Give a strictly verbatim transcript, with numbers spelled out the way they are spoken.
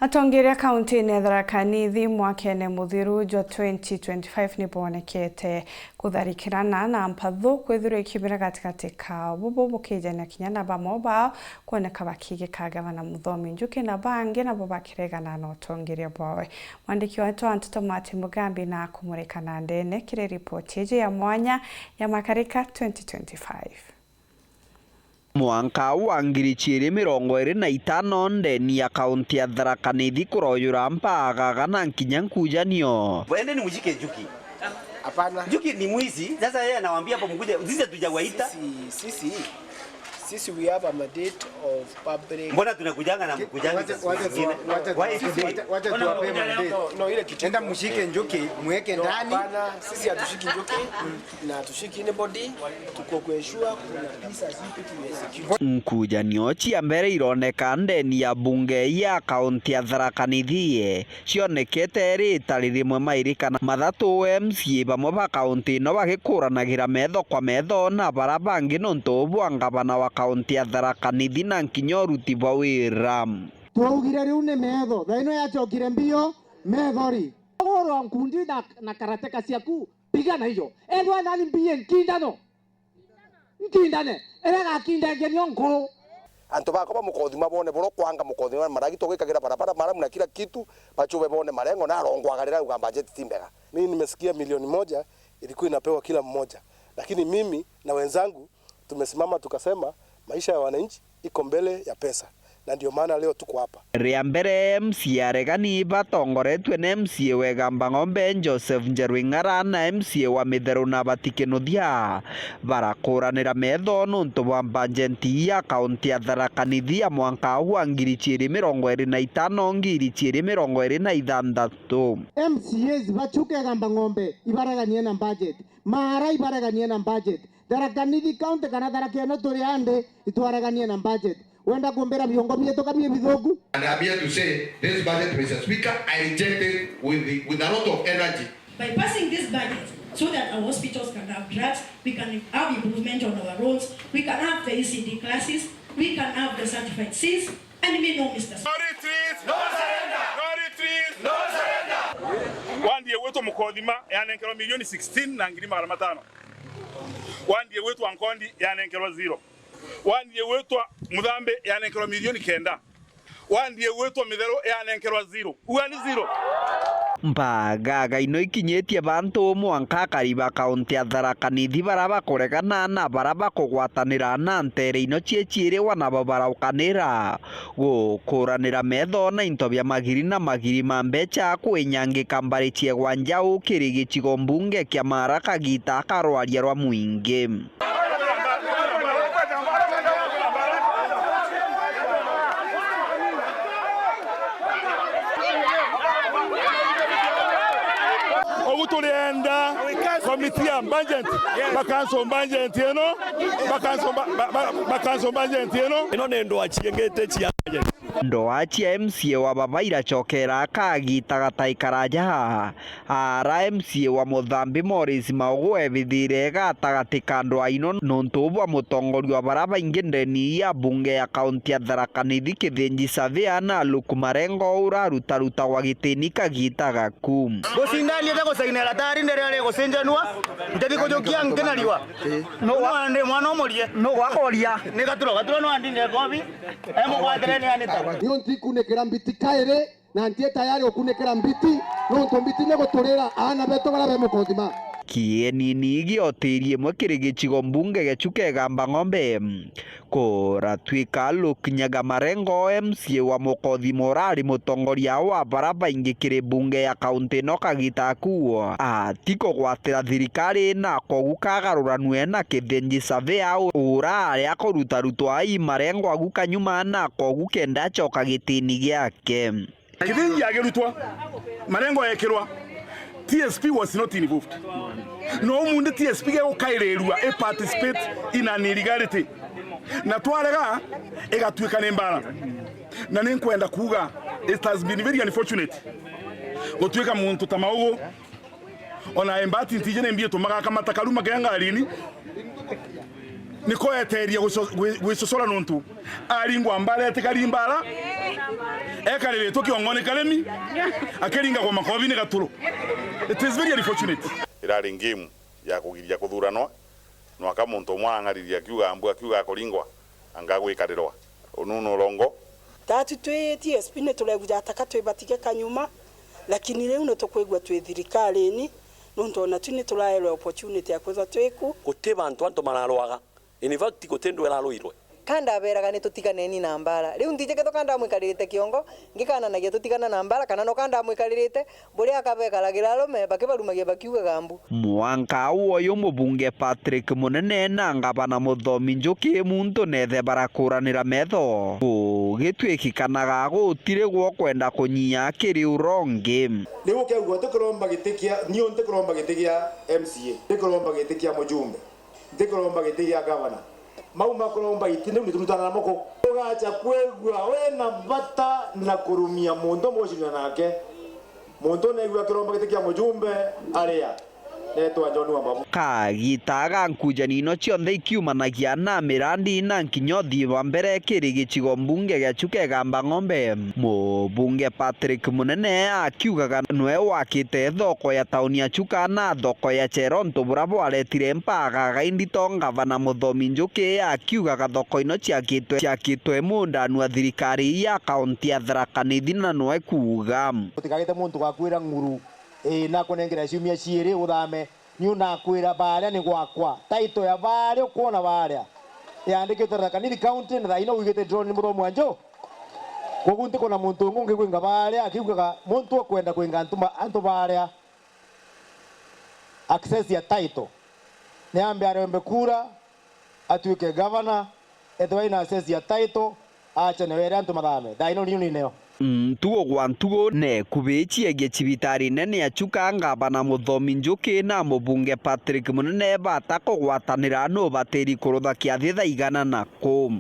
Atongeria kaunti-ini ya Tharaka Nithi mwakene muthiru jwa twenty twenty-five ni bonekete kutharikirana na mpathu kwithirwa ikiumira gatigati kao, bubu bukijania kinya na bamwe bao kwoneka bakigika gavana Muthomi Njuki na bangi nabo bakiregana na utongeria bwawe. Mwandiki wetu wa nteto Martin Mugambi na kumurika na ndene kiri ripoti iji ya mwanya ya Makarika twenty twenty-five. Mwanka wa ngiri ciiri mirongo iri na itano, ndeni ya kaunti ya Tharaka Nithi kuroyura mpagaga na nkinya nkujanio. Endeni mshike Njuki. Hapana. Njuki ni mwizi. Sasa yeye anawaambia hapo mkuje, sisi hatujawaita. Sisi, sisi, sisi we have a mandate of public. Mbona tunakujanga na mkujanga wacha, saa wacha zingine? Tuwa-, wacha, wacha, why today? Wacha, wacha tuwape mandate. No, no, ile kitu. Enda mshike Njuki, mweke ndani. No, hapana, sisi hatushiki Njuki. Na tushiki anybody, tuko kuensure kuna peace as we people we execute. Nkujanio cia mbere ironeka ndeni ya bunge ya kaunti ya Tharaka Nithi cionekete rita ririmwe mairikana mathatu M C A bamwe ba kaunti ino bagikuranagira metho kwa metho na bara bangi nontu bwa ngavana wa kaunti ya Tharaka Nithi na nkinya uruti bwa wira. Twaugire riu ni metho, thaino yacokire mbio, metho ri. Urwa nkundi na, na karateka ciaku. Pigana hiyo. Ethwa nani mbiye nkindano? Nkindane. Ere gakindengenio nkuru. Antu bakwa ba Mukothima bone boro kwanga Mukothima maragi tugikagira barabara, maramu na kila kitu, bachube bone marengo na arongwagarira uga budget ti mbega. Mimi nimesikia milioni moja ilikuwa inapewa kila mmoja. Lakini mimi na wenzangu tumesimama tukasema maisha ya wananchi iko mbele ya pesa. Na ndio maana leo tuko hapa. Ria mbere M C A aregani batongoretue na M C A wa Igamba Ng'ombe Joseph Njeru Ing'ara na M C A wa Mitheru na Bati Kinuthia barakuranira metho nontu bwa mbajeti ya kaunti ya Tharaka Nithi ya mwanka wa ngiri ciiri mirongo iri na itano, ngiri ciiri mirongo iri na ithanthatu. M C As bachuke Igamba Ng'ombe ibareganie na budget, Maara ibareganie na budget, Tharaka Nithi County kana Tharaka ino turi andi itwareganie na budget. Wenda kumbira biongo bietu ka bii bithuku? And I'm here to say this budget, Mister Speaker, I reject it with the, with a lot of energy. By passing this budget, so that our hospitals can have drugs, we can have improvement on our roads, we can have the E C D classes, we can have the certified Cs, and me know, Mister Speaker. No retreat! No surrender! No retreat! No surrender! Wandi igwitwa Mukothima yanenkerwa milioni sixteen na ngiri magana matano. Wandi igwitwa Nkondi yanenkerwa zero. Wandi igwitwa Muthambi yanenkerwa milioni kenda. Wandi igwitwa Mitheru yanenkerwa zero. Ua ni zero. Mbagaga ino ikinyitie bantu mwanka akari ba kaunti ya Tharaka Nithi bara bakuregana na bara bakugwatanira na ntere ino cie ciiriwa nabo baraukanira gukuranira metho na into bia magiri na magiri ma mbecha kwinyangika mbari ciegwa njau kiri gicigo mbunge kia Maara kagita ka rwaria rwa mwingi. Ugu turienda komiti ya budget, ba cancel budget ino, ba cancel ba-, ba-, ba-, ba cancel budget ino. Ino ni ndwaa ciengete cia budget. Ndwaa cia M C A wa baba iracokera kagita gatai karaja. Ara M C A wa Muthambi Morris Maugu ebithire gatagati ka ndwaa ino nontu bwa mutongoria wa bara baingi ndeni ya bunge ya kaunti ya Tharaka Nithi Kithinji Savea na Luke Marengo urarutarutagwa gitini kagita gaku. Gucindania ja gucaina iratari ndiria rigucinjanua, ntithi kujukia nki na riua. No wa- Mwana ndi mwana umurie. No gwakoria. Ni gaturo, gaturo no andinde kobi. Emugwatire ni anita. Yo ntikunikira mbiti kairi. Na ntie tayari gukunikira mbiti, nontu mbiti ni guturira aana betu baria be Mukothima. Kienini giotirie imwe kiri gicigo mbunge gecu kegamba ng'ombe. Kuratuika Luke Nyaga Marengo, M C A wa Mukothima urari mutongoria wa bara baingi kiri bunge ya kaunti ino kagita aku, atikugwatira thirikari na kogu kagaruranue na Kithinji Savea urari akurutarutwa i Marengo agu kanyuma na kogu kenda acoka gitini giake. Kithinji agirutwa, Marengo ekirwa, T S P was not involved. No umunthi T S P gegukairirua i participate in an illegality. Na twarega, igatuika ni mbara. Na ni nkwenda kuuga, it has been very unfortunate gutuika muntu ta Maugu, ona embati ntiji ni mbi itumaga akamata karuma kea ngarini, niko eteria gwico-, gwi-, gwicocora nontu aringwa mbara etikari mbara. Ekariritwe kiongoni karemi, akiringagwa makobi ni gaturu. It is very unfortunate. Irari game ya kugiria kuthuranwa, nwaka muntu umwe ang'aririe akiuga mbu, akiuga akuringwa, anga gwikarirwa. Unu ni urongo. Tatu twi T S P ni turegua jataka twibatige kanyuma, lakini riu ni tukwigua twi thirikarini, nontu ona tu ni turaerwe opportunity ya kwithwa twiku. Guti bantu antu mararwaga. In fact, guti ndwera rwirwe. Ka ndaberaga ni tutiganeni na mbara. Riu ntiji kethwa ka ndamwikaririte kiongo, ngikananagia tutigana na mbara, kana no ka ndamwikaririte, buria akabekaragira arume, bakibarumagia bakiugaga mbu. Mwanka uyu mubunge Patrick Munene na ngavana Muthomi Njuki muntu nethe barakuranira metho. Gugitwikikanaga gutiri gwo kwenda kunyia kiri urongi. Riu ukegua ntikiromba giti kia, niu ntikiromba giti kia M C A, ntikiromba giti kia mujumbe. Ntikuromba giti gia gavana. Mau makuromba iti, niu niturutana na moko. Ugacha kwigua wina bata na kurumia muntu mucindana nake. Muntu neigua akiromba giti kia mujumbe, aria. Netwa John Wambabu. Kagita ga nkujanio ino cionthe ikiumanagia na mirandi na nkinya uthii wa mbere kiri gicigo mbunge gia Chuka Igamba Ng'ombe. Mubunge Patrick Munene akiugaga nwe wakite thoko ya tauni ya Chuka na thoko ya Cheronto buria bwaretire mpagaga indito ngavana Muthomi Njuki akiugaga thoko ino ciakitwe, ciakitwe mundanu wa thirikari ya kaunti ya Tharaka Nithi na nwe kuuga. Utikagite muntu gakwira ng'uru, ii, nakunengera ciumia ciiri uthame. Niu nakwira baria ni gwakwa. Title ya baria ukwona baria yandikitwe Tharaka Nithi County, na thaino wigite John Muthomi wa Njo. Koguo ntikona muntu ungi ungikwinga baria akiugaga muntu ukwenda kwinga antu ma-, antu baria access ya title. Ni ambe arombe kura, atuike gavana, ethirwa ina access ya title, acha nawe ere antu mathame. Thaino niu ni neo. Ntugu gwa ntugu, neku biciagia cibitari nene ya Chuka, ngavana Muthomi Njuki na mubunge Patrick Munene bata kugwatanira nu batiri kurutha kiathi thaa igana na ku.